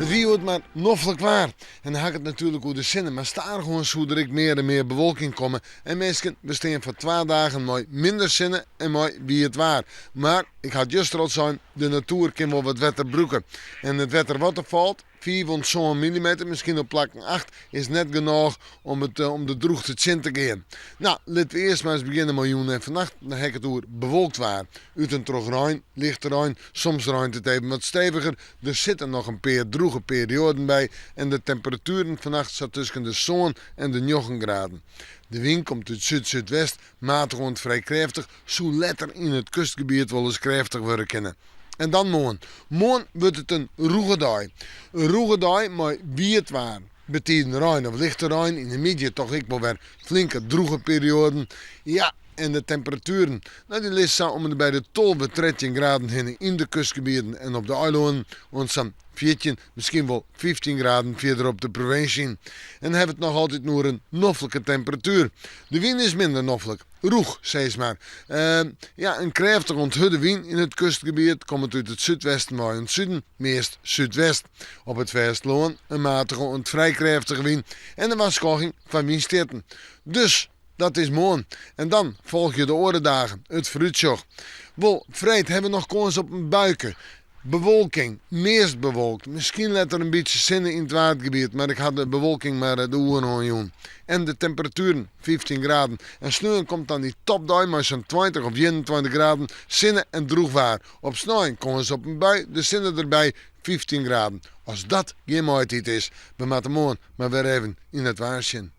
It wie hjoed mar noflik waar. En dan ha ik it natuerlik oer de sinne, mar stadichoan soe der ek mear en mear bewolking komme. En minsken, we stean foar twa dagen mei minder sinne en mei wiet waar. Mar, ik ha it juster al sein, de natoer kin wol wat wetter brûke. En it wetter wat der falt, Fiif oant sân millimeter, miskien op plakken acht, is net genôch om it om de drûchte tsjin te gean. No, litte we earst mar ris begjinne mei jûn en fannacht. Dan ha ik it oer bewolkt waar. Ut en troch rein, lichte rein, soms reint it even wat steviger. Der sitte noch in pear drûge perioaden by en de temperatueren fannacht sa tusken de sân en de njoggen graden. De wyn komt út súd-súdwest, matich oant frij krêftich, soe letter yn it kustgebiet wolris krêftich wurde kinne. En dan moarn. Moarn wurdt it in rûge dei. In rûge dei mei wiet waar. Betiden rein of lichte rein, yn de middei toch ek wol wer flinke drûge perioaden. Ja, en de temperatueren, no dy lizze sa om en by de 12, 13 graden hinne yn de kustgebieten en op de eilannen oant sa'n 14, miskien wol 15 graden fierder op de provinsje. En dan hawwe we it noch altyd oer in noflike temperatuer. De wyn is minder noflik. Rûch, sis mar. Ja, in krêftige oant hurde wyn yn it kustgebiet komt út it súdwesten wei oant suden, meast súdwest. Op it fêstelân in matige oant frij krêftige wyn en in warskôging foar wynstjitten. Dus, dat is moarn. En dan folgje de oare dagen, it foarútsjoch. Wol, freed hawwe we noch kâns op in buike. Bewolking, meast bewolkt, miskien letter in bytsje sinne yn it Waadgebiet, mar ik ha de bewolking mar de oerhân jûn. En de temperatueren, 15 graden. En sneon komt dan dy topdei mei sa'n 20 of 21 graden, sinne en drûch waar. Op snein kâns op in bui, de sinne derby, 15 graden. As dat gjin maitiid is, we moatte moarn mar wer even yn it waar sjen.